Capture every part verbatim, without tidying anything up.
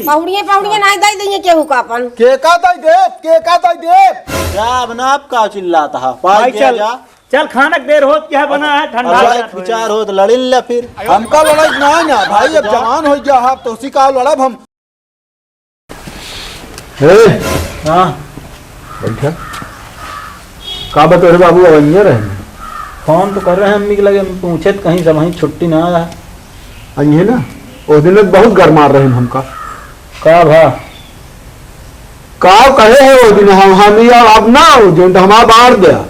पहुड़िए, पहुड़िए नाहीं दइ दिए केहू का अपन। के का दइ देब, के का दइ देब? जा, अब ना आप का चिल्लात हा, पाई भाई, के चल, जा। चल, खानक देर होत, क्या बना है, ठंडा अब लड़त विचार होत, लड़िन ले फिर। हमका लड़ाई ना, ना, भाई, अब जवान होइ गया, आप तो उसी का लड़ब हम। ए, हाँ। बैठा। का बा तोरे बाबू, अब अइहे रहे? फोन तो कर रहे हैं अम्मी के लगे, हम पूछे तो कहीं से वहीं छुट्टी ना आया। अइहे ना, उस दिन बहुत गरमार रहे हमका। का भा? का कहे है उस दिन हम, हम ये अब ना हो, जो हमारा बांट दिया।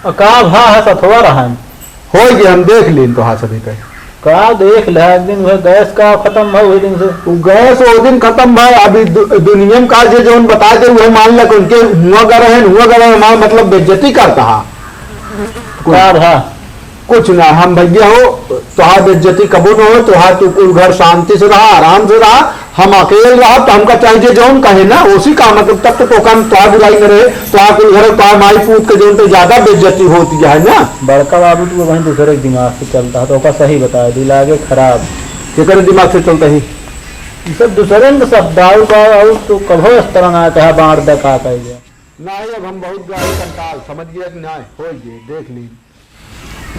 अ, का भा है, सथवा रहा है। होई के हम देख लेन तोहार सभी पे। का देख ले, एक दिन वह गैस का खतम भा, वही दिन से। उ गैस वो दिन खतम भा, अभी दु-, दुनिया में का जे जौन बता दे, वह मान ले, उनके हुआ गए हैं, हुआ गए हैं, हमारा मतलब बेइज्जती करता हा। का भा? कुछ ना, हम भैया हो, तोहार बेइज्जती कबो न हो, तोहार तू कुल घर शांति से रहा, आराम से रहा, हम अकेल रहब, तो हमका चाहे जे जौन कहे ना, उसी का मतलब, तब तो तोका तोहार बुराई न रहे, तोहार कुल घर, तोहार माई पूत के जौन तो ज्यादा बेइज्जती होती है ना। बड़का बाबू तो वहीं दूसरे के दिमाग से चलता है, तो ओका सही बताए, दिल आगे खराब। केकरे दिमाग से चलता है? ये सब दूसरे ने सब दारू का, और तो कभो इस तरह ना कहा, बांट दे का कहे। नहीं, अब हम बहुत गाड़ी कंटाल, समझ गया कि नहीं? हो गए, देख ली।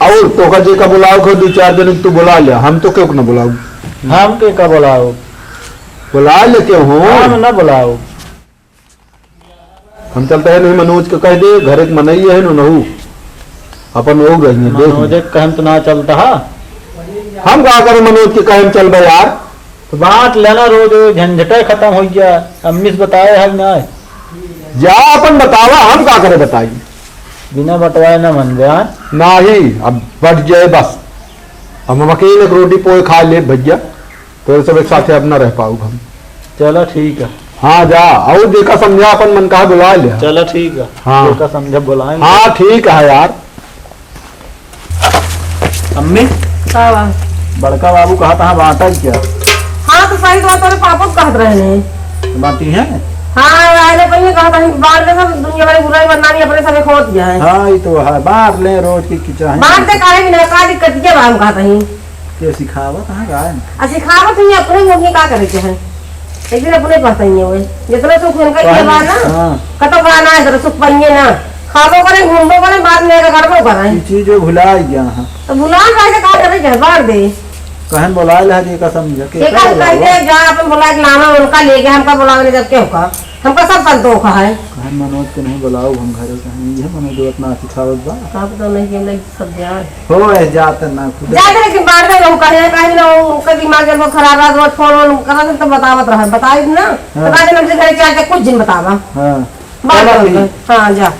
और तोका जे का बुलाओ के दो चार जने तू बुला ले, हम तो केहू के ना बुलाऊ। हम के का बुलाओ? बुला ले केहू। हम ना बुलाओ। हम चलता है नहीं, मनोज के कह दे, घर एक मनई है नहू, अपन वो रहिए, देख मनोज ले। के कहन तो ना चलता है। हम का करें मनोज के कहन चल बे यार। तो बांट लेना रोज, झंझटे खतम हो गया। अम्मी से बताए है ना? जा अपन बतावा, हम का करे बताई। बिना बंटवाए ना मन बे, हाँ? नाही, अब बंट जाए बस। अब हम अकेले एक रोटी पोए खा ले भैया, तोरे सब एक साथे अब ना रह पाऊ हम। चलो ठीक है। हाँ जा, और देखा समझा अपन मन कहा बुला ले। चलो ठीक है। हाँ। देखा समझा बुलाएंगे। हाँ ठीक है यार। अम्मी, का बा? बड़का बाबू कहा था बांटा ही क्या? हाँ, तो सही बात, तोरे पापा को कहत रहे ने। बाटी है? हाँ, आए ने पहले कहा था, बांट दे सब, दुनिया भर की बुराई बदनामी अपने सब एक होत गया है। हाँ, ये तो है, बांट ले रोज की, की चाहे। बांट दे, काहे भी ना, का दिक्कत क्या बा, हम कहत हई। के सिखावत है, का है? आ, सिखावत ही अपने मुँह में का करे के है? एक दिन अपने पता ही है वो। जितना सुख उनका ये बा ना, हाँ। कतो बा ना, इधर सुख पाइए ना। खाबो करे, घूमबो करे, बाद में आके गड़बड़ करे। ये चीज जो भुला गया है। तो भुला जाए तो का करे के है? बांट दे। कहन बुलाए ला जी का समझ के एक का हम कह बुलाओ? दे, जा अपन बुला के लाना, उनका ले गया, हमका बुलावे ले जब के होगा। हमका सब संतोष है। कहन मनोज के नहीं बुलाओ, हम घरे कहन ये मनोज जो अपना सिखावत बा। आप तो नहीं के नहीं सब जान। हो, ए, जात ना खुद। जात लेकिन बांट दे, हम कहे, कहे ना, उनका दिमाग जब खराब रहा, रोज फोन वोन करत, तो बतावत रहा, बताई ना, हाँ। बता दे, हमसे घरे चार के कुछ दिन बतावा। हाँ। बात चलो करो। ठीक। हाँ, जा।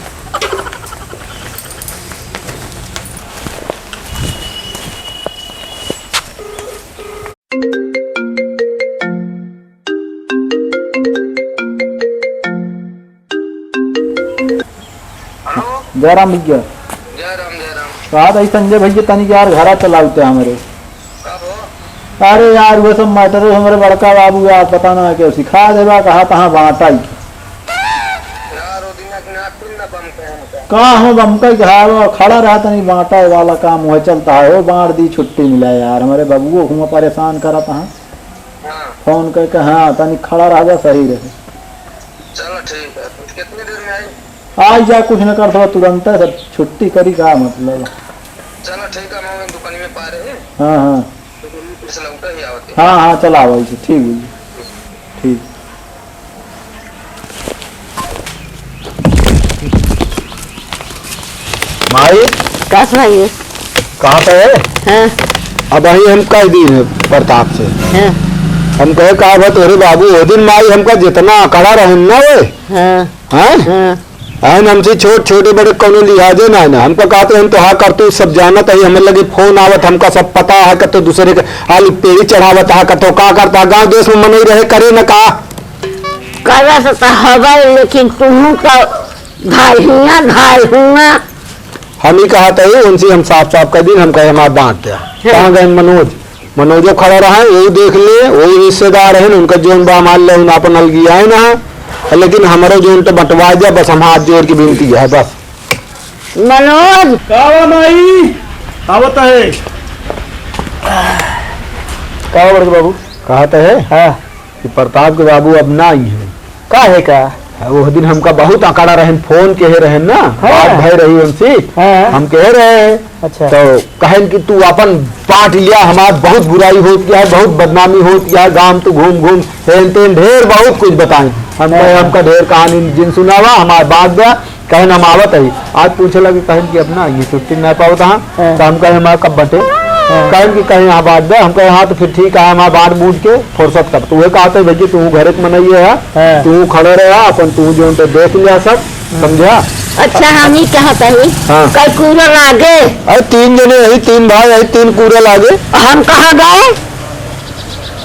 हेलो। जय राम भैया। जय राम, जय राम। कहा था संजय भैया, तनिक यार घरा चलावते हमरे। कब हो? अरे यार, वो सब मैटर है, हमरे बड़का बाबू यार, पता ना क्या सिखा देबा, कहा तहाँ बांटा ही। यार, वो दिन एक नाक पिन ना बम के हमका। का हो बम का घाव खड़ा रहा, तनी बांटा वाला काम हुआ चलता है, वो बांट दी, छुट्टी मिला यार, हमरे बबुओ हुआ परेशान करत हैं। हाँ। फोन करके, हाँ, तनी खड़ा रहबा, सही रहे। चलो ठीक है, कितनी देर में आई? आई जा, कुछ न कर, थोड़ा तुरंत है, सब छुट्टी करी का मतलब। चलो ठीक है, हम दुकान में पा रहे हैं। हाँ, हाँ। तो फिर से लौटा ही आवते हैं। हाँ, हाँ, चला आवा इसे, ठीक है जी। ठीक। माई। का भाई? कहाँ पे है? हाँ। अब वही हम कह दी है प्रताप से। हाँ। हम कहे, "का बा तोरे बाबू, वो दिन माई हमका जितना अकड़ा रहन ना वे।" हाँ। हैं? हाँ। आइन हमसे छोट, छोटे बड़े कौनो लिहाजे ना है ना। हमका कहते हम तो हाँ करतू सब जानत है, हमें लगे फोन आवत, हमका सब पता है, कतो दूसरे के आलू पेड़ी चढ़ावत है, कतो का करता, गाँव देश में मनई रहे करे न का। करत त हबै, लेकिन तुहूँ का धाई हुआ, धाई हुआ। हम ही कहत है, उनसे हम साफ साफ कह दिन, हम कहे हमार बांट द्या। हाँ। कहाँ गए मनोज? मनोजो खड़ा रहे, वही देख ले, वही रिश्तेदार है, उनका जोन बा हमार ले, उन आपन अलगी आए ना, लेकिन हमारो जोन तो बंटवा द्या, बस हम हाथ जोड़ के विनती है, बस। मनोज। का बा माई? आवत है। का बा बड़के बाबू? कहत है? हाँ। कि प्रताप के बाबू अब ना आई हैं। का है का? वो दिन हमका बहुत अकड़ा रहन, फोन कहे रहन ना, हाँ। बात भय रही उनसे, हाँ। हम कहे रहे, अच्छा। तो कहन कि तू अपन बांट लिया, हमार बहुत बुराई होत गया है, बहुत बदनामी होत गया है, गांव तू घूम घूम हेन तेन ढेर बहुत कुछ बताई। हम कहे, हाँ। हमका ढेर कहानी जिन सुनावा, हमार बात बा, कहन हम आवत हई। आज पूछे लगे, कहन कि अपना ये छुट्टी ना पावत हाँ, हाँ। तो हम कहे हमार कब बटे? हाँ। कहन कि कहे यहाँ बांट दे, हम कहे हाँ तो फिर ठीक है, हमार बांट बूट के फुर्सत कब। तो वह कहते भैया तू घरे के मनइये है, हाँ। तू खड़े रहा, अपन तू जो उनके देख लिया सब, हाँ। समझा? अच्छा, हम ही कहत हई, हाँ। कई कूलर लागे? अरे तीन जने यही, तीन भाई यही, तीन कूलर लागे। हम कहाँ गए?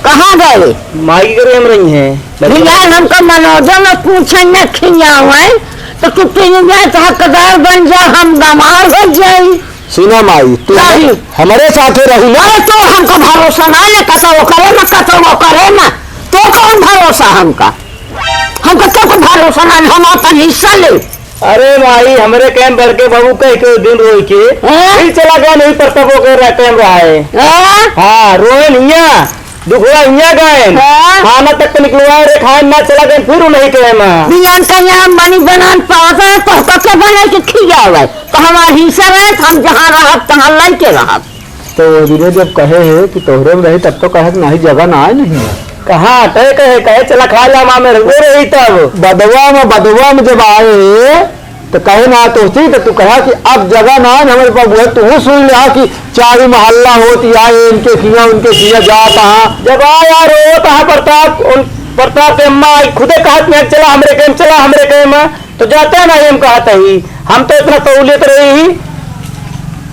कहाँ गए? माई के घरे हम रही हैं। भैया, हमका मनोजो न पूछे, न खियावे, तो तू तीन जाए तो हकदार बन जा, हम गंवार हो जाई। सुना माई, तू नहीं। हमरे साथे रहू ना। अरे, तो हमका भरोसा ना है, कतो वो करे ना, कतो वो करे ना। तो कौन भरोसा हमका? हमका तो कोई भरोसा ना है, हम अपन हिस्सा ले। अरे माई, हमरे कहे बड़के बाबू कह के दिन रोई के, हाँ? फिर चला गए नहीं प्रतापो के रे-, कहे रहा है। हाँ? हाँ, रोए नहीं है। दुखवा हियाँ गएन। हाँ। खाना तक तो निकलवाए रे, खाए ना चला गएन, फिर उन्हीं के एमा। बिहान का यहाँ बनी बनान पावत है, तो का के बने के खियावे? तो हमार हिस्सा रहे, हम जहाँ रहब, तहाँ लइके रहब। तो वो दिने जब कहे है कि तोहरे में रही, तब तो कहे कि नहीं, जगह ना आए नहीं है। कहाँ? तय कहे, कहे चला खा ला, माँ में रहो रही तब। बदवा में, बदवा में जब आए, तो कहे ना तोहसे, तो तू कहा कि अब जगह ना है, हमरे पास वो है, तू सुन लिया कि चारू महल्ला होत या, इनके किया, उनके किया जात हाँ। जब आ यार, वो तो हाँ प्रताप, उन प्रताप के अम्मा आई, खुदे कहत में, "चला हमरे के में, चला हमरे के में," तो जाते ना, हम कहत ही, हम तो इतना सहूलियत रही ही,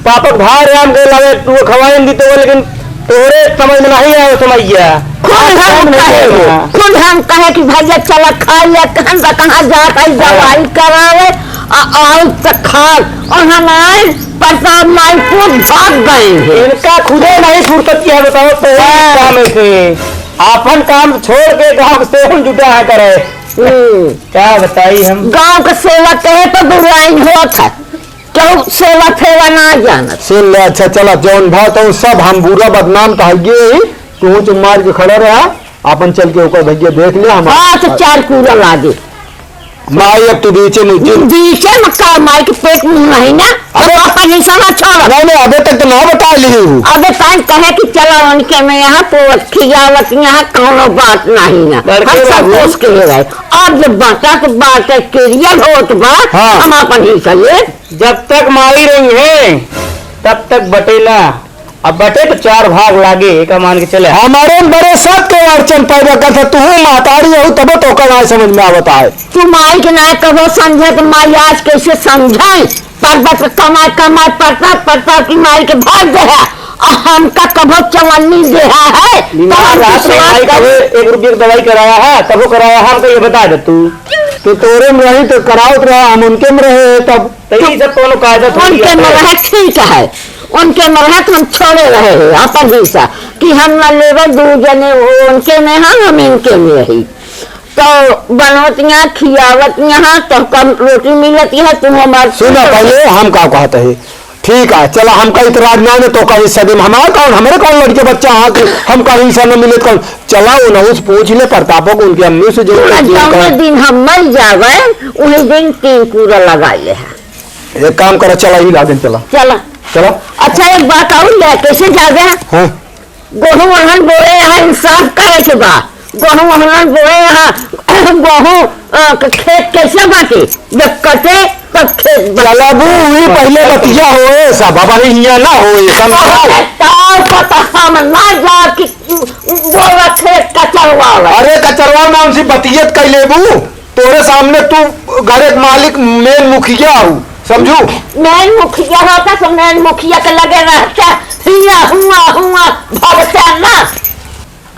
पापक भार राम के लावे, तू खवाइन दी तो, लेकिन तोहरे समझ में नहीं आवे समैया। कौन हम हम नहीं कहे, करना। कौन हम कहे कि भैया चला खा लिया, कहाँ से कहाँ जात है, हाँ। दवाई करावे, आ, आउ त खा, और हमारे प्रसाद माई को भाग गए हैं। इनका खुदे नहीं फुर्सत किया, बताओ, तो हाँ। काम है से। आपन काम छोड़ के गांव से हम जुटा है करे। हम्म। क्या बताई हम? गांव के सेवा कहे तो बुराई होत है। केहू सेवा फेवा ना जानत। सुन ले, अच्छा, चला, जौन भा तौन सब हम बुरा बदनाम तो हइये ही, तू चुप मार के खड़ा रहा, आपन चल के ओकर भैया देख ले, हम हाँ, तो चार कूड़ा लागे। माई, अब तू बीचे में जिन बीचे में का, माई के पेट मुंह नहीं ना, अब अबे आपन हिस्सा ना छोड़। नहीं, नहीं, अबे तक तो ना बता ली हूँ। अबे तान कहे कि चला उनके में यहाँ पोस खियावत यहाँ कौनो बात नहीं ना, बड़के हम सब बाबू। पोस के ले गए। अब जब बाटा तो बाटे के लिए होत बा, हाँ। हम आपन हिस्सा ले जब तक माई रही है, तब तक बटेला। अब बटे तो चार भाग लागे, एका मान के चले। हमारे बड़े साथ के अड़चन पैदा करता, तू महतारी हो, तबे तो ओकर ना समझ में आवत आए। तू माई के ना कबो समझे, तो माई आज कैसे समझाई? परबत कमाए, कमाए, परता, परता की माई के भाग दे है, और हमका कबो चवन्नी दे है, तो बीमार हम रात में विश्वास भाई कबो करी। एक रुपये की दवाई कराया है, कबो कराया है, हमको ये बता दे तू। तो तोरे में रही तो करावत रहा, हम उनके में रहे तब। तो ये सब कोनो कायदा थोड़ी उनके है। में रहे ठीक है, उनके में रहे तो हम छोड़े रहे हैं अपन हिस्सा कि हम न लेवे, दू जने वो उनके में हैं, हम इनके में रही। तो बनवत यहाँ, खियावत यहाँ, तो कम रोटी मिलत यहाँ, तू हमार सुना, पहले हम का कहत है, ठीक है, चला, हमका इतराज ना है, तो का हिस्सा दे, हमारा कौन, हमारे कौन लड़के बच्चा हाँ कि हमका हिस्सा न मिले, कौन? चला, उनहू से पूछ ले, प्रतापो को उनके अम्मी से जो पूरा पूछ ले, जौने उनका दिन हम मर जावे, उही दिन तीन पूरा लगा ले है। एक काम करा, चला, ही लागन चला। चला। चला। अच्छा, एक बात और ले, कैसे जावे? हाँ। गोहूँ वहन बोए यहाँ इंसाफ करे के बा। गोहूँ वहन बोए यहाँ, गोहूँ, अ, क-, खेत कैसे बाटे? जब कटे तब खेत बा- चला बू, वही पहिले बतिया होए सब, अब अभी हियाँ ना होए, समझा? अरे, ताऊ को तो हम ना जा कि बोला खेत कचरवावे। अरे, कचरवा ना, उनसे बतियत कर लेबू। तोरे सामने तू घरे के मालिक, मेन मुखिया हऊ, समझू? मेन मुखिया होता तो मेन मुखिया के लगे रहता, हिया हुआ हुआ भगता ना।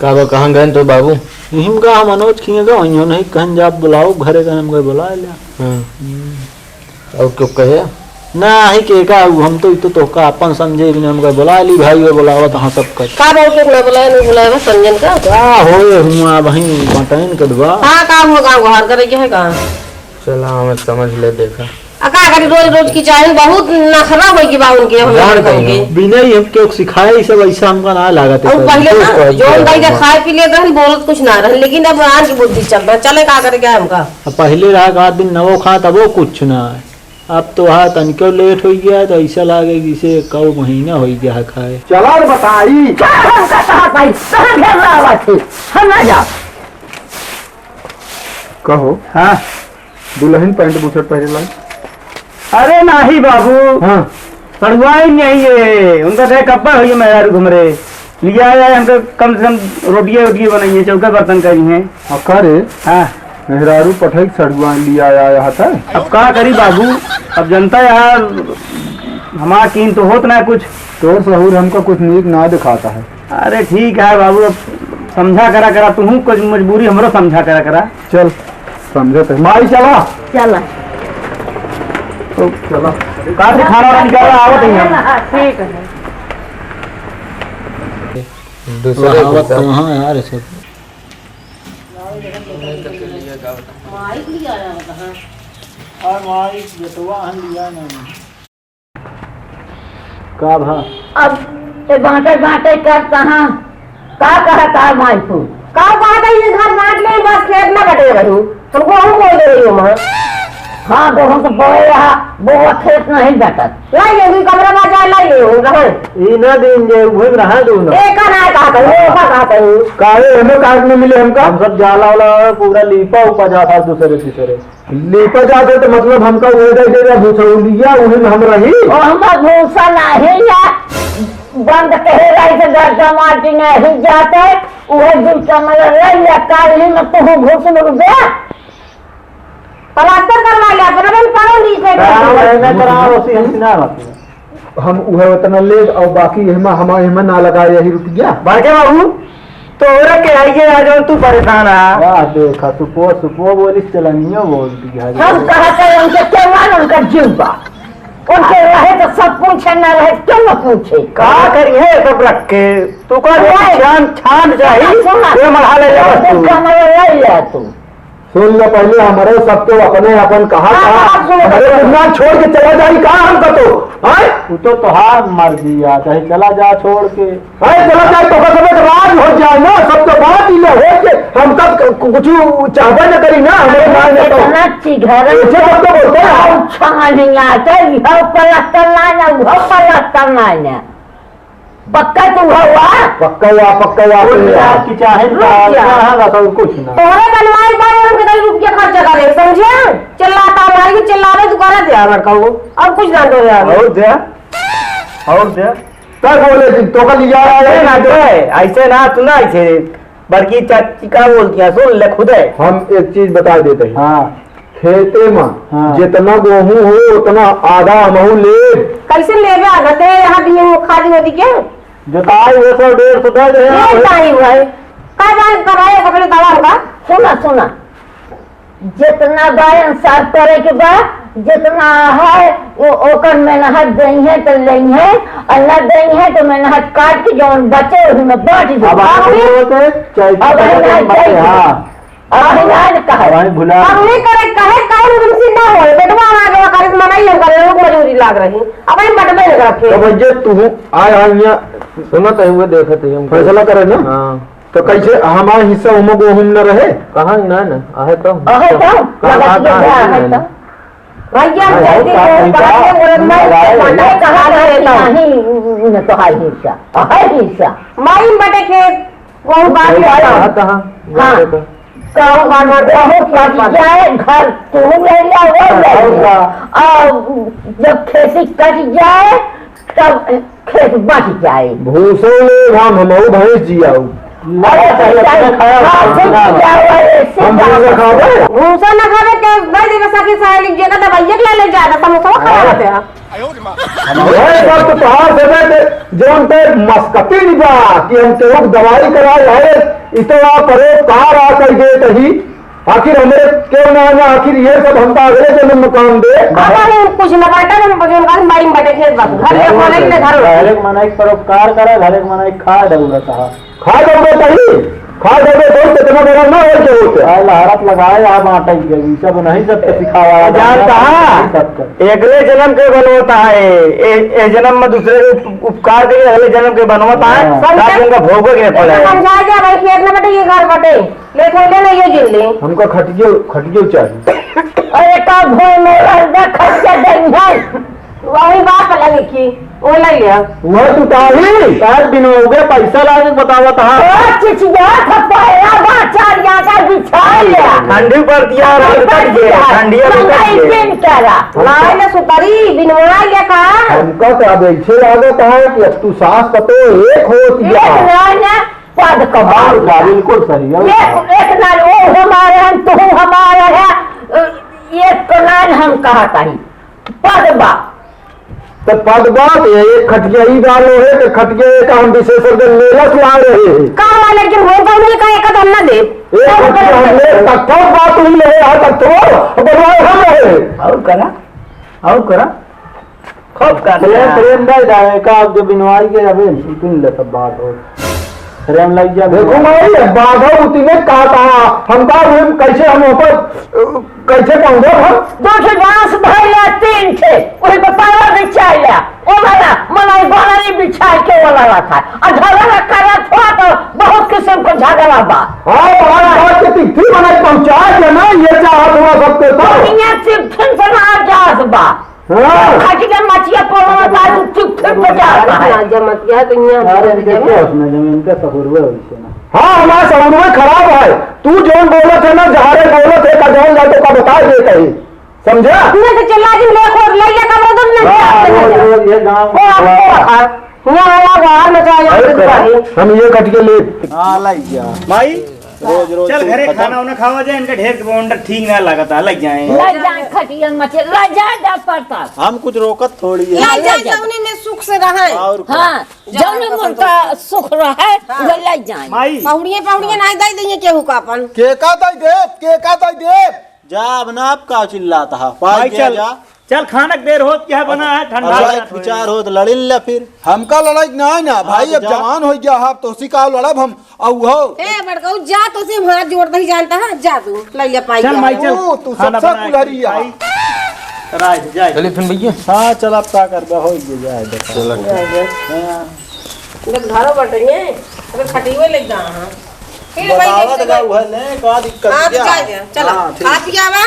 का बा, कहाँ गए तो बाबू? इहिम का हम मनोज किए गए, वहीं नहीं कहन जा बुलाओ घरे, कहन हम गए बुला लिया। हाँ। हम्म। और क्यों कहे? ना, ही के का, उ हम तो, इ तो तोहका अपन समझे, बिना हम कहे बुला ली भाई, वो बुलावत हाँ सब कर। का बहुत लोग ना बुलाए, नहीं बुलाए, बस समझन का। का होए हुआ भाई, बटन के दुआ। हाँ, का हुआ, गाँव घर करे के है का? चला, हमें समझ ले, देखा। आ का करी, रोज रोज की चाहे, बहुत नखरा होई कि बा उनके, हम जान लोगन के। बिना ही हम केहू सिखाए, ई सब ऐसा हमका ना लागत है और सर। पहले ना, जोन दाई के खाए पी लेत रहन, बोलत कुछ ना रहन, लेकिन अब आन की बुद्धि चल रहा, चले का करे क्या हमका? अब पहले रहा का दिन नवो खा, तबो कुछ ना है। अब तो हाँ तनिको लेट हो गया, तो ऐसा लागे जैसे कौ महीना हो गया है खाए। चला रे बताई। का हमका कहा भाई, कहाँ घेर रहा बात है? हम ना जा। कहो। हाँ। दुल्हन पैंट बुशर्ट पहरेला? अरे नाही बाबू। हाँ। सड़ुआइन नहीं है, उनका देख कब्बा होइए मेहरारू घुमरे। लिया आया हमको कम से कम रोटिये वोटिये बनाइए, चौका बर्तन करी हैं। हाँ, का रे? हाँ। मेहरारू पठक सड़ुआइन लिया आया था। अब का करी बाबू, अब जनता यार हमार कीन तो होत ना कुछ। तोर सहूर हमका कुछ नीक ना दिखाता है। अरे ठीक है बाबू, अब समझा करा करा, तुहूँ कुछ मजबूरी हमरो समझा करा करा। चल, समझत है। माई चला। चला। तो चला। का से खाना वाना निकाल आवत है हम। हाँ, ठीक है। दूसरे वहाँ आवत तो वहाँ यार, सब। माइक लिया आया होता है। और माइक बेटवा हम लिया नहीं। का भा? अब ये बांटे बांटे कर कहाँ? का कहता है माई तू? का कहता है, ये घर बांट ले, बस खेत ना बटे रही। हमको हम बोल दे रही हूँ माँ। हाँ, तो हम तो बोले रहा, वो खेत नहीं बटत। लाई ले, दुई कमरा में जाए, लाई ले, हम रहे। ई ना दिन जे उहे में रहा दो ना। एका ना कहता हूँ, ओका कहता हूँ। काहे हमें काट में मिले हमका? हम सब जाला वाला पूरा लीपा उपा जाता दूसरे तीसरे। लीपा जाते तो मतलब हमका उहे दे देगा भूसौलिया, उहे में हम रही। ओ, हम भूसा नहीं या बंद कहे रही से घर जमाती नहीं जाते, उहे दिन कमल रही या काली में तू घुस लुक दे। प्लास्टर करवा ले, अपने में पड़ो नीचे। कराओ, एमे कराओ, ओसी हमसे ना बात। हम उहे उतना लेब और बाकी एमा, हम एमा ना लगाए यही रुपया। बड़के बाबू, तोहरा के आइए आ जौन तू परेशान आ। वाह, देखा, सुपो, सुपो बोली, चलनियो बोल दी है। हम कहते हैं, उनके केवान उनका जीव बा। उनके रहे तो सब पूछे, ना रहे क्यों ना पूछे। का करिए सब रख के? तू का ओए। छान, छान जाही, सुन ना। ये मढ़ा ले जा तू। तू कमरे ले ले तू। सुन ले पहले, हमरे सबके अपने अपन कहा हाँ, था। हाँ, सुनो, हमरे सुनो। दुनिया छोड़ के चला जाई का हम कतो? हैं? वो तो तोहार मर्जी आ, चाहे चला जा छोड़ के। हैं, चला जाए तो बस एक राज हो जाए ना, सबके बात ही ना हो के हम तब क-, कुछ चाहबे न करी ना, हमरे माय ने तो। इतना चिघर ऐसे सबके बोलते हैं। छानिया, चाहे इहो पलस्तर ना, ना, उहो पलस्तर ना, ना। पक्का तू हवा? पक्का या, पक्का या, बोल पक्का या। यार, कि चाहे रुक जा। कहाँ बस और कुछ ना। तोहरे बनवाई बारे हम कितना रुपया खर्चा करे, समझे? चिल्लाता मारी, चिल्लावे तू करत यार लड़का को। और कुछ ना दो यार। और दे, और दे। तब बोले जी, तो कल यार ऐसे ना दे, ऐसे ना, तू ना ऐसे। बड़की चाची का बोलती है, सुन ले खुदे। हम एक चीज बता देते हैं। हाँ। खेते में हाँ। जितना गेहूं हो, उतना आधा हमहू लेब। कैसे लेबे आधा? ते यहाँ दिए हो, खा दिए होती क्या? जोताई हो सौ डेढ़ सौ दे दे। ये नहीं भाई, का बात कर रहे हो, अपने दवा का? सुना, सुना, जितना बा इंसाफ करे के बा, जितना है, वो ओकर मेहनत देइहे तो लेइहे, और न देइहे तो मेहनत काट के जौन बचे, वही में बांट दे। अब आगे अब बोलते, चाहे अब कितना है ना, बचे, जाइए। हाँ। अब हम याद कहे। अब हम भुला अब नहीं करे, कहे, कहे तुमसे ना होए। बेटवा आ गया, करे, मनाई हम करे, लोग मजूरी लाग रही। अब हम बटबे न करत तो थे। भैया, तू आय, हम यहाँ सुनत है, वो देखत है, हम फैसला करे ना। हाँ। तो कैसे हमारा हिस्सा उमा को हम न रहे? कहाँ ना, ना, आहे तो। आहे तो? कहाँ, लगा कहाँ, दिया कहाँ गया है है ना? तो। भैया, हम नहीं, कहते हैं, कहाँ, कहाँ, कहाँ, कहाँ, कहाँ, कहाँ, कहाँ, कहाँ, कहाँ, कहाँ, कहाँ, कहाँ, कहाँ, कहाँ, कहाँ, कहाँ, कहाँ, माई बटे खेत, वो बात कहाँ, बताओ। कहाँ, कहाँ? हाँ। गाँव घर में बहुत कट जाए, घर तू ले ला, वो ले ला। और का? और जब खेती कट जाए, तब खेत बच जाए। भूसो ले हम, हम भैंस जियाऊ। अरे, भूसा खाओ, हाँ, भूसा खाओ। भूसा ना खावे के, भाई, देवे सखी सहेली, जेकर दवाइये के ले, ले जाए, समोसा खा हाँ। लेते हैं। वही बात तो तोहार से बे, जौन ते मस्कती नहीं बा कि हम केहू के दवाई कराए है, इ तो आ परोपकार आ कर देत ही। आखिर हमरे केहू ना, ना, आखिर ये सब हमका अगले जन्म में काम दे। अब हम कुछ न बाटा, हम बजन का माई में बटे खेत बाबू। घर ले, घर ले, घर ले। घर एक मनाई के परोपकार करा, घर एक मनाई के खा डौलत हा। खा डौलत ही, हाँ, देखो, कोई कितना बड़ा ना हो, जो होते। हाँ, लहरत लगाए, आप आटा ही गए, सब नहीं, सबके सिखावा, जानता है? नहीं, सबके। अगले जन्म के बनवता है, ए, ए जन्म में दूसरे के उप-, उपकार के लिए अगले जन्म के बनवता है, हाँ। ताकि उनका भोगवे के पड़े। समझा दिया भाई, खेत में बटे, ये घर बटे, ले थोड़े ना ये गिन ले। हमका खटियो, खटियो चाहिए। अरे, का भूल में रह जा, खटिया दे है। वही बात अलग है कि वो ले लिया। वह तू ताही, शायद बिनोगे पैसा लागे बतावत हा। ओ चिचिया, थप्पा है, बा चार या का बिछा लिया। ठंडी पड़ दिया, रात कट गए, ठंडी अब कट गए। दिन करा। लाए ले सुतरी, बिनवा लिया का? हमका तो अब ऐसे लागत है कि अब तू सास पतो एक हो एक दिया। ना, ना, पद कमाल। हाँ, बिल्कुल सही है। एक, एक ना, वो हमारे हैं, तू हमारे है, एक तो ना हम कहा ताही। पद बा। तो पद बा, तो एक खटिया ई बा लोहे के, खटिया एक हम विशेषज्ञ लेलस ला रहे हैं। का वाले के हो गए, मुझे का एक हम ना दे। एक खटिया हम ले, तब तो बात हुई ले, यहाँ तक तो बनवाए हम रहे। और करा, और करा। खूब कर प्रेम, दिया। प्रेम नहीं जाए का, अब जो बिनवाई के अबे सुन ले तब बात हो। प्रेम लग जा। देखो माई, बाधा उतने का था, हम का हम कैसे हम ऊपर, कैसे पहुंचो हम? दो ठे बांस भइला, तीन ठे, वही पे पाला बिछाइला, वो वाला, मनई बनरी बिछाइ के वो वाला था। और झगड़ा करत हुआ तो बहुत किस्म को झगड़ा बा। हाँ, बात, बात के तिथि बनाई पहुंचा देना, ये चाहत हुआ सबके तो। दुनिया तिथि से ना जात बा। हाँ। खाटी के मछिया पड़ो ना, तार चुप चुप हो जाता है। ना जमत गया तो यहाँ अरे, इनके क्या उसमें जमीन का सहूर है वैसे ना। हाँ, हमारा सहूर में खराब है। तू जौन बोलत है ना, जहारे बोलत है, का जौन जाए तो का बता देता है। समझा? मैं तो चिल्ला के ले खोद ले, ये कब रोज नहीं हाँ, आते हैं। रोज, रोज ये गाँव को आपको रखा। यहाँ आया, बाहर में जाए, यहाँ अरे, पे करा। हम ये कट के ले। हाँ, लाई जा। माई, रोज, रोज चल तू घरे खत्म। खाना उना खावा जाए, इनका ढेर के बवंडर ठीक ना लागता, लग जाए। लग जाए खटिया मचे, लग जाए जा पड़ता। हम कुछ रोकत थोड़ी है। लग जाए, लग जाए। जौने में सुख से रहे। और का? हाँ, जौने मन का सुख रहे, हाँ। वो लग जाए। माई। पहुड़िए, पहुड़िए नाई दे देंगे केहू का अपन। के का दे दे, के का दे दे? जा, अब ना आप का चिल्लात हा? पाई भाई, दे चल, जा। चल, खानक देर होत, क्या बना है, ठंडा अब हो जात विचार होत, लड़िल ले फिर। हमका लड़ाई ना, ना, भाई, अब अब जा। जवान हो गया, आप तो उसी का लड़ब हम, औ हो। ए, बड़काऊ, जा, तो से हम हाथ जोड़ दही जानता है, जा तू, ले ले पाई चल, जा। माई, चल, ओ, तू खाना सबसे बना के कुल्हारी आ। खाई। राज, जाए। चलिए फिर भैया। हाँ, चल, अब का करबा, हो गया, जाए, देखा। चला। हाँ। जब घरों बटइए, अबे खटियो ले जा, हाँ। फिर वही बतावत देख जा, उहे ले, का दिक्कत हाँ, तो क्या? जा, जा, चला। हाँ, ठीक। खा पिया बा।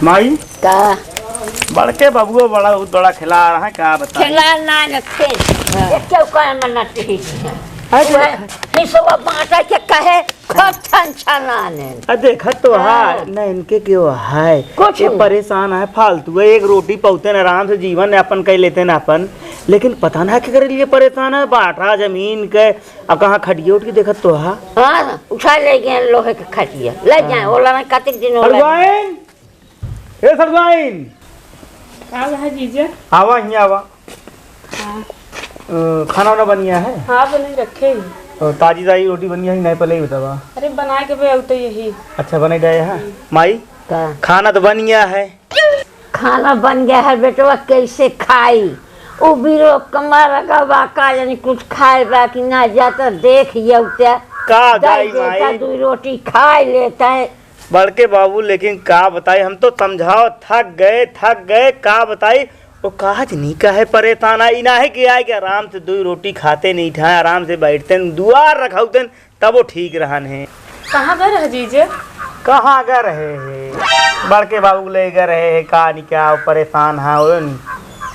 माई, का? बड़के बबुआ बड़ा, बहुत बड़ा खिलाड़ है, का बताई? खिलाड़ ना रखे। हाँ। ये क्यों कर मना चाहिए? अरे। वह हिस्सा बांटा के कहे, खूब छन छनाने। आ, देखत तो हाँ। है, न इनके क्यों है? कुछ ये नहीं। परेशान है, फालतू है, एक रोटी पौते न, आराम से जीवन यापन कर लेते न अपन, लेकिन पता ना के करे लिए परेशान है, बांटा जमीन के, अब कहाँ खटिया उठ के देखत तो हा? हाँ, उठा ले गए लोहे के खटिया। ले जाए, हाँ। ओला में कतिक दिन ओला। सरगुआइन! ए सरगुआइन! का है जीजा? आवा, हियाँ आवा। हाँ। अ, खाना वाना बन गया है? हाँ, बने रखे ही। अ, ताजी ताजी रोटी बन गया है, नहीं पहले ही बतावा। अरे, बनाए के बे, अउ तो यही। अच्छा, बने गए हैं। हम्म। माई, का? खाना तो बन गया है। खाना बन गया है बेटवा, कैसे खाई? उ बीरो कमर का बा का, यानी कुछ खाए बा कि ना, जा तो देख यउते। का जाई जाई देता, माई? दुई रोटी खाए लेता है। बड़के बाबू, लेकिन का बताई, हम तो समझाओ थक गए, थक गए, का बताई। वो काज नहीं कहे परेशान आई ना है कि आए कि आराम से दुई रोटी खाते नहीं ठाए, आराम से बैठते, दुआर रखौते, तब वो ठीक रहन है। कहाँ गए रहे जीजे? कहाँ गए रहे है? बड़के बाबू ले गए रहे है, का नहीं क्या, परेशान है वो नहीं।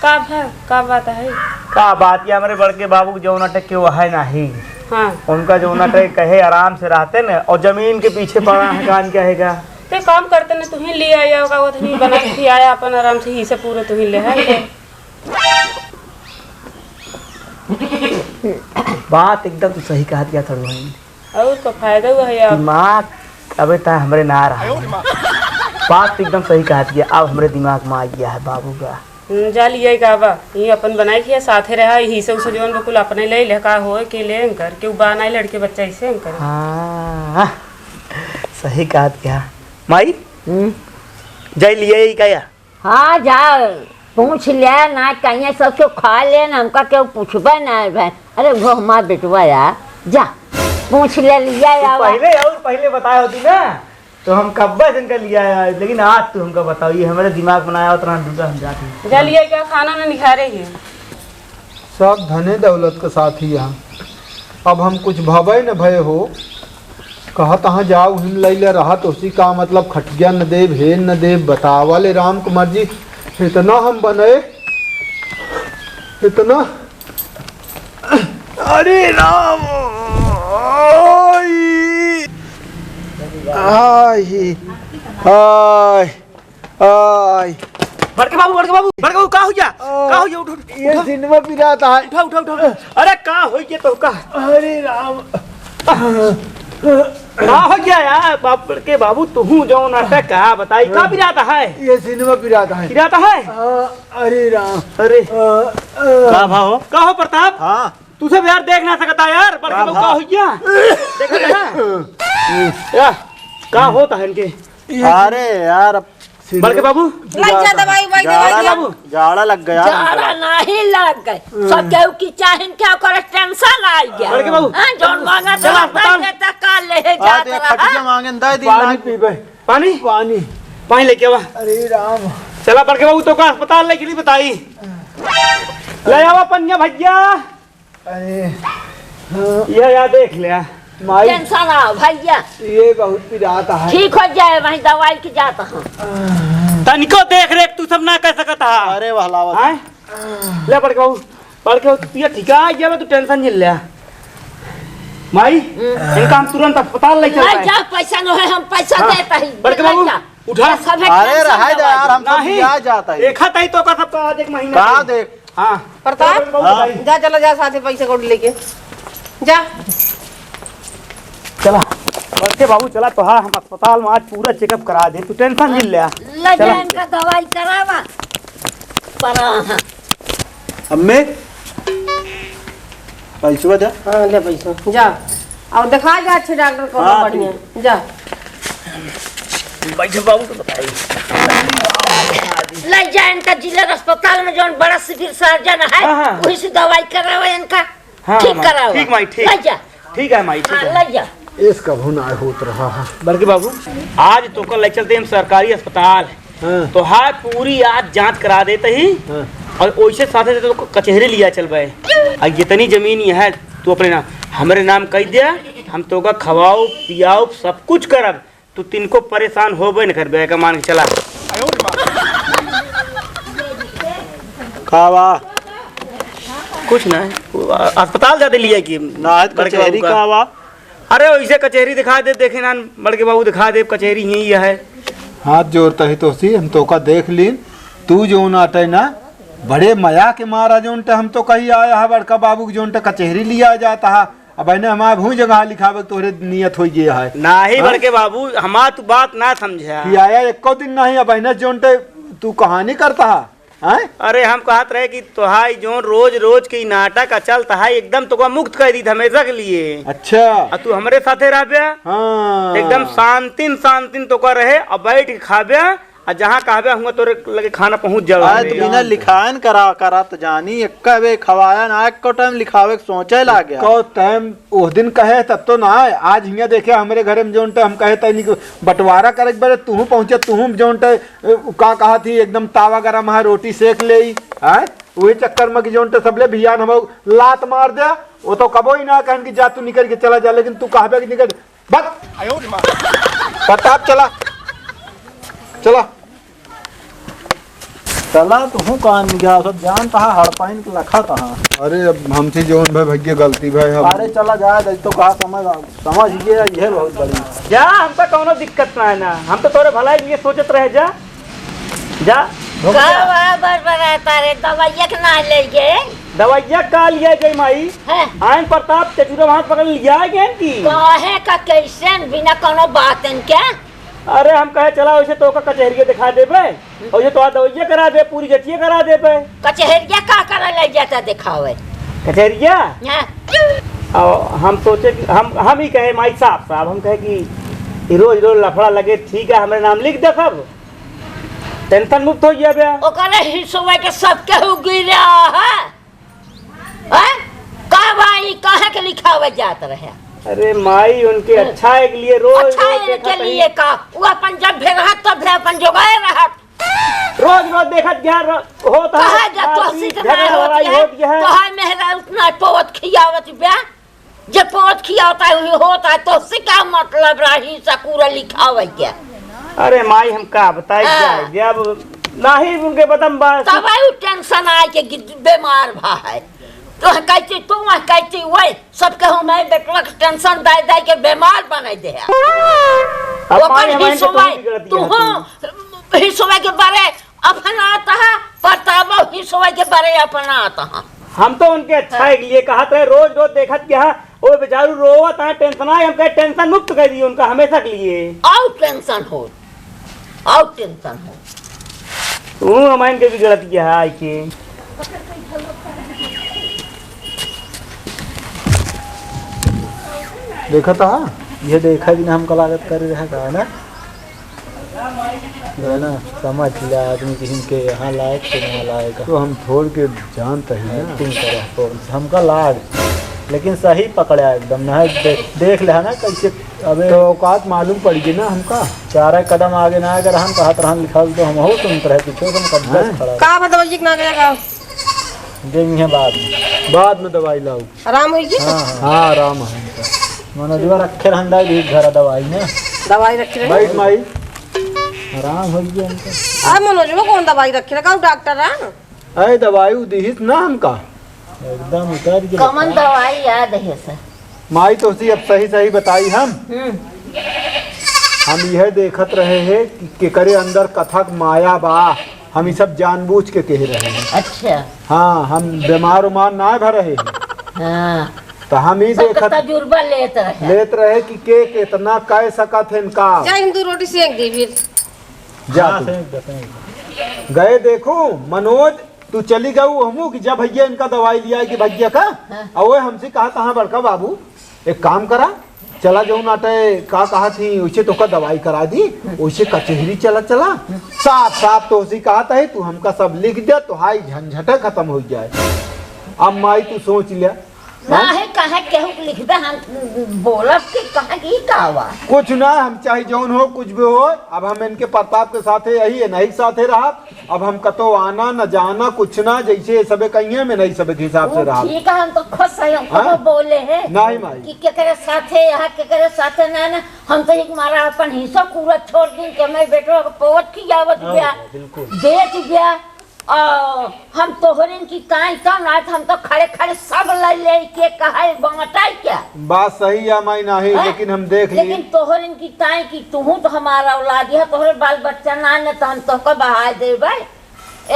का भा, का बात है? का बात, ये हमारे बड़के बाबू के जौन अटक के वो है नहीं। हाँ। उनका जौन अटक कहे आराम से रहते न, और जमीन के पीछे पड़ा है, का नहीं कहेगा। ते काम करते न, तू ही ले आया होगा, वो तो नहीं बना के आया अपन आराम से, ही से पूरे तू ही ले है। बात एकदम तू सही कहा दिया था भाई। और का फायदा हुआ है यार? दिमाग अबे ता हमरे ना रहा है। बात तो एकदम सही कहा दिया, अब हमरे दिमाग में आ गया है बाबू का। हम्म, जा लिया का बा, ये अपन बनाई किया साथे रहा, यही से उसे जवन बकुल अपने ले ले का होए के ले अंकर, के बा नाई लड़के बच्चा इसे अंकर। हाँ, सही कहत क्या माई? हम्म। जाई लिया ही का या? हाँ, जा, पूछ ले ना, कहीं सब क्यों खा ले ना, हमका क्यों पूछबे ना है भाई। अरे वो हमार बेटवा यार, जा, पूछ ले लिया तू या। पहले और पहले बताया होती ना, तो हम कब्बे से इनका लिया आया, लेकिन आज तू हमका बताओ, ये हमारे दिमाग बनाया उतना दूसरा हम जाते हैं। जा लिया क्या खाना ना निखारे ही। सब धने दौलत के साथ ही यहाँ। अब हम कुछ भवे न भय हो, कहा तहाँ जाओ, हिम लैले रहा, तो उसी का मतलब खटिया न देब, हेन न देब, बतावा ले राम के मर्जी। इतना हम बने, इतना, अरे राम, आई, आई, आई। आय। बड़के बाबू, बड़के बाबू, बड़के बाबू, का हो गया? आ, का हो गया? उठ, उठ, ये उठ। सिनेमा पिरात है। उठा, उठा, उठा, उठा। अरे, का हो गया तोहका? अरे राम। का हो गया यार? बाप, बड़के बाबू, तुहू जौन अटे, का बताई, का हाँ। पिरात है? ये सिनेमा पिरात है। पिरात है? आ, अरे राम। अरे। आ, आ। का भा हो? का हो प्रताप? हाँ। तू सब यार देख ना सकता यार, बड़के का बाबू, भा? का हो गया? देखा, देखा। या, का होता है इनके? अरे यार, अब बड़के बाबू? लग जा दवाई, भाई, जाड़ा दवाई लग, बाबू। जाड़ा लग गया जाड़ा हमको। नहीं लग गए। सब केहू की चाहिन क्या करे, टेंशन आ गया। बड़के बाबू। हाँ, जौन मांगा चला, था, अस्पताल। दे दे, का ले हाँ, जात दे, रहा। खटिया मांगे, दे दी पानी लाग। पीबे। पानी? पानी। पानी लेके आवा। अरे राम। चला बड़के बाबू, तोका अस्पताल लेके नहीं बताई। ले आवा पनिया भैया। अरे, हाँ। ये यार देख ले। माई, टेंशन आ भैया। ये बहुत पिरात है। ठीक हो जाए, वहीं दवाई की जात है। तनिको देख रेख तू सब ना कर सकत हा। अरे वह लावत। आय? ले बड़के बाबू, बड़के बाबू, तू ये ठिका आ गया, तू टेंशन नहीं ले। माई, हम्म। इनका हम तुरंत अस्पताल ले चल ले रहे हैं। जा, पैसा नो है, हम पैसा हाँ। देता ही। बड़के ले बाबू, जा। उठा। ये सब है अरे टेंशन रहा दे दवाई। यार, हम सब नहीं। लिया जाता है। देखा तई तो का सब आज एक महीना का से। देख? हाँ। प्रताप, चलो, हाँ। बताइए। जा, चला जा, साथे पैसे कौड़ी लेके। जा। चला। बड़के बाबू, चला, तोहार हम अस्पताल में आज पूरा checkup करा दे, तू tension जिन ले। ले चला। जा, इनका दवाई करावा। परा। अम्मे, पैसवा दे। हाँ, ले पैसा। जा। और दिखा जा अच्छे डॉक्टर को हाँ, बढ़िया। ठीक। जा। बैठो बाबू, तो बताइए। ले जा इनका जिला अस्पताल में, जौन बड़ा सिविल सर्जन है, हाँ, हाँ। वही से दवाई करावा इनका। हाँ, ठीक हाँ, माई। करावा। ठीक, माई, ठीक। ले जा। ठीक है, माई, ठीक हाँ, है। ले जा। इस कभू ना होत रहा है। बड़के बाबू, आज तोका ले चलते हम सरकारी अस्पताल। हाँ। तोहार पूरी आज जाँच करा देत ही। हाँ। और ओइसे साथे साथे तोका कचहरी लिया चलबे। और जितनी जमीन यहाँ है, तू अपने नाम, हमरे नाम कइ दिया, हम तोका खवाउब, पियाउब, सब कुछ करब। तू तिनको परेशान होबे न करबे, एका मान के चला। का बा? कुछ ना, वो, अ-, अस्पताल जाते लिया कि ना, बड़के बाबू कचहरी का। का बा? अरे, वैसे कचहरी दिखा दे, देखे ना, बड़के बाबू दिखा दे, कचहरी यही है। हाथ जोड़ता ही तोसी, हम तोका देख लीन। तू जौन आटे ना, बड़े मया के मारा जौन टे हम तो कही आया है, बड़का बाबू के जौन टे कचहरी लिया जाता है। अब इन्हें हमारे भूई जगह लिखावे के तोहरे नियत होई गया है। नाही हाँ? बड़के बाबू, हमार तू बात ना समझा। कि आया एको दिन नहीं, अब इन्हें जौन टे तू कहानी करता है। हैं? अरे, हम कहत रहे कि तोहाई जौन रोज रोज के ई नाटक चलत है, एकदम तोका मुक्त कर दी हमेशा के लिए। अच्छा। आ तू हमरे साथे रहबे? हाँ। एकदम शांतिन शांतिन तोका रहे, अब बैठ के खाबे, आ जहाँ कहबे हुआ तोरे लगे खाना पहुँच जावे। अरे, तो बिना लिखायन करा, करा तो जानी, एक्का बे खवाया ना, एक्को time लिखावे के सोचे लागे। एक्को time ओह दिन कहे तब तो ना आए। आज हियाँ देखे हमरे घरे में जौन टे हम कहे तैनी के बंटवारा करे के बरे, तुहूँ पहुँचे, तुहूँ जौन टे, ए, का कहा थी, एकदम तावा गरम है, रोटी सेक लेई, हैं? वही चक्कर में कि जौन टे सबले भियान हम लात मार दे, वो तो कबो ही ना कहन कि जा तू निकल के चला जा, लेकिन तू कहबे कि निकल, बक। प्रताप चला, चला। चला, तुहूँ कान में गया, सब जानता है, हड़पाइन के लखा था। अरे, अब हमसे जौन भाई भैया गलती भाई हम अरे, चला जाए, तो कहा समझ, समझ ये, ये बहुत बड़ी। जा, हमका कौनो दिक्कत ना है ना, हम तो तोरे भलाई के लिए सोचत रहे, जा, जा। का बा बरबराता रे, दवाइया के ना ले गए? दवाइया का लिए गई माई? हैं? आयन प्रताप चचुरा हाथ पकड़ लिया गए की? काहे का कैसे बिना कौनो बात इनके? अरे, हम कहे, चला, वैसे तो ओकर कचहरिया दिखा देबे, और ये तो आ दवाइया करा दे, पूरी जटिया करा देबे। कचहरिया का करे ले जाता दिखावे? कचहरिया? हाँ। और हम सोचे कि हम, हम ही कहे, माई साहब, साहब, हम कहे कि ई रोज रोज लफड़ा लगे, ठीक है, हमरे नाम लिख दे सब, टेंशन मुक्त हो जाबे। ओकरे हिस्सवा के सब केहू गिरा है। हैं? का भाई, काहे के लिखावे जात रहे? अरे माई, उनके हम्म। अच्छा के लिए रोज अच्छा रोज है देखत के रही। लिए का? वो अपन जब भी रहत, तब भी अपन जोगाए रहत। रोज रोज देखत गया, रो-, होत है, कहा जा, मारपीट, तोहसे इतना झगड़ा, होत लड़ाई है, होत गया है। तोहार मेहरा उतना पोत खियावत बा, जे पोत खियावत है, वही होत है, तोहसे का मतलब रही, सकुरा लिखावे के? अरे माई, हम का बताई, हाँ। जाए, जब नाही उनके बदम बा, तब आई टेंशन आए के गिर-, बीमार भा है। तो कहती तू, वह कहती वही, सबके हम बेटवा के टेंशन दे दे के बीमार बनाई दे। अब ओकर माई, हमारे हिस्सवा, तो कौन सी गलती तू है? हो, हिस्सवा के बारे अपनात है, परतापो हिस्सवा के बारे अपनात है। हम तो उनके अच्छा हाँ। के लिए कहत रहे, रोज रोज देखत के है, वो बेचारू रोवत है, टेंशन आए, हम कहे टेंशन मुक्त कर दिए उनका हमेशा के लिए। और टेंशन हो, और टेंशन हो। तू हमारे के भी गलती है, आई के। देखत हा, ये देखा बिना हमका लागत करे रहे का, है ना? जो है ना, समझ लिया आदमी कि इनके यहाँ लायक के ना लायक। तो हम थोड़ के जानत ही ना। Acting करे, तो हमका लाग, लेकिन सही पकड़ा एकदम, ना दे-, देख ले है ना कैसे। अबे तो औकात मालूम पड़ गई ना हमका। चार कदम आगे ना अगर हम कहत रहन लिखल तो हम हो सुनत रहे, पीछे से हम कब्जा से हाँ। खड़ा रहे। का बा दवाई के ना गया का? देंगे बाद में। बाद में दवाई लाओ। आराम होई गया? हाँ, हाँ। हाँ, आराम है इनका। मनोजवा रखे रहन दाई भी घर दवाई में। दवाई रखे रहे? बैठ माई। आराम होई गया इनका। आ मनोजवा कौन दवाई रखे रखा? डॉक्टर आ? अरे दवाई उ दिहिस ना हमका। एकदम उतर के कमन बता। दवाई याद है सर? माई तो सी अब सही सही बताई हम। हम्म। हम यह देखत रहे हैं कि केकरे अंदर कथक माया बा। हम ई सब जानबूझ के कह रहे हैं। अच्छा। हाँ, हम बीमार उमार ना भरे हैं। हाँ। तो हम ही सब देखत तजुर्बा लेत रहे। लेत रहे कि के कितना कह सकत है इनका। जा हिंदू रोटी सेंक दे फिर। जा हाँ, तू। सेंक दे, सेंक दे। गए देखो मनोज, तू चली गऊ हमू कि जा भैया इनका दवाई लिया कि भैया का। हाँ। और वो हमसे कहा, कहाँ बड़का बाबू, एक काम करा, चला जाऊ नाटे, का कहा थी, वैसे तो का दवाई करा दी, वैसे कचहरी चला, चला। साफ साफ तो उसी कहा था, तू हमका सब लिख दे, तो हाई झंझट खत्म हो जाए। अब माई तू सोच लिया। हाँ? काहे, काहे केहू के लिखबे हम बोलब कि कहाँ की का हुआ? कुछ ना, हम चाहे जौन हो, कुछ भी हो, अब हम इनके प्रताप के साथे यही है, नहीं साथे रहा। अब हम कतो आना न जाना कुछ ना, जैसे ये सबे कहिए, हम नहीं सबे के हिसाब से वो रहा। ठीक है, हम तो खुश है, हम हाँ? कतो बोले हैं नहीं माई। कि केकरे साथे यहाँ, केकरे साथे ना, ना, हम तो एक मारा अपन हिस्सा पूरा छोड़ दिन के मैं बेटवा को पोत खियावत हाँ, गया, बिल्कुल। देत गया। आ, हम तोहरिन की ताई कम ना, हम तो खड़े खड़े सब ले ले के कहे बांटाई क्या? बात सही है माई, नहीं, हाँ? लेकिन हम देख लिए। लेकिन तोहरिन की ताई की तुहू तो हमारा औलाद है, तोहरे बाल बच्चा ना, न तो हम तोहका बहाय देबै।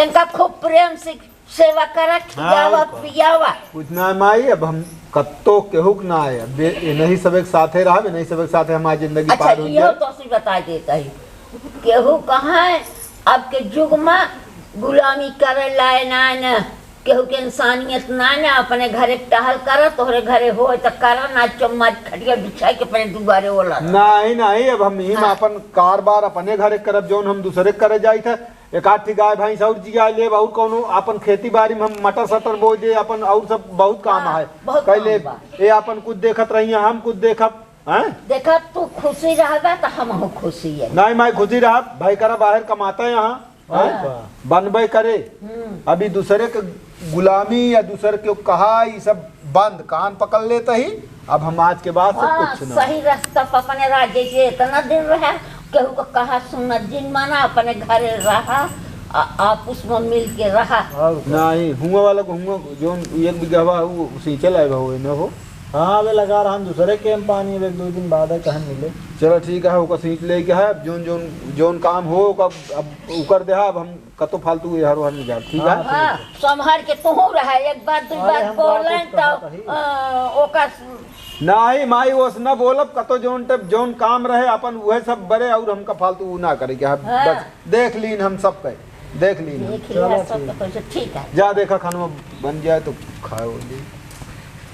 इनका खूब प्रेम से सेवा करा, हाँ, खियावा, और का। पियावा। कुछ ना माई, अब हम कत्तो केहू के ना आए, अब ये, ये नहीं सब एक साथे रहा, ये नहीं सब एक साथे हमारी जिंदगी अच्छा, पार हो इहो जाए। तो सी बता देता है, केहू कहाँ है अब के युग में गुलामी करे लाए ना, न केहू के इंसानियत ना, न अपने घरे टहल कर, तोहरे घरे हो तो कर, ना चम्मा खटिया बिछाई के अपने दुआरे ओला। नहीं, नहीं, अब हम ही हाँ। अपन कारबार अपने घरे करब, जौन हम दूसरे के करे जाई थे। एक आध ठी गाय भैंस और जिया लेब, और कौनो अपन खेती बाड़ी में हम मटर सटर बोई दे, अपन और सब बहुत काम हाँ, है। बहुत कह काम लेब, बा। ये अपन कुछ देखत रही, हम कुछ देखब, हैं? देखा, तू खुशी रहबा तो हम खुशी है। नहीं, मैं खुशी रहब, भाई करा बाहर कमाता है यहाँ, हैं? हाँ। बनबे करे। हम्म। अभी दूसरे के गुलामी या दूसरे के कहा, ये सब बंद, कान पकड़ लेता ही। अब हम आज के बाद से हाँ, कुछ ना। सही रास्ता पर अपने रहा, जैसे इतना दिन रहा, केहू को कहा सुनत जिन माना, अपने घरे रहा, आ-, आपस में मिल के रहा। और नहीं, हुआ वाला को हुआ, जौन एक बीघा हुआ, वो सींचे लाए बा, हुए न हो। हाँ, अबे लगा रहा हम दूसरे के हम पानी, अब एक दो दिन बाद है, कहन मिले। चलो ठीक है, ओकर सींच ले के है, अब जौन, जौन, जौन काम हो, ओकर, अब ओकर देहा, अब हम कतो फालतू एहर ओहर में जाब, ठीक है? हाँ, ठीक है। हाँ, संभाल के तोहू रहा, एक बात, दू अरे, बात हम बोलें बात तो, कहत हई। अ, ओकर नहीं माई, ओस न बोलब, कतो जौन टे-, जौन काम रहे अपन उहे सब बरे, और हमका फालतू उ ना करे के, हाँ, हाँ। बस देख लीन हम सब पे, देख लीन हम। देख लिया चलो सब ठीक। तो कैसे ठीक है। जा देखा खाना बन जाए तो खाओ।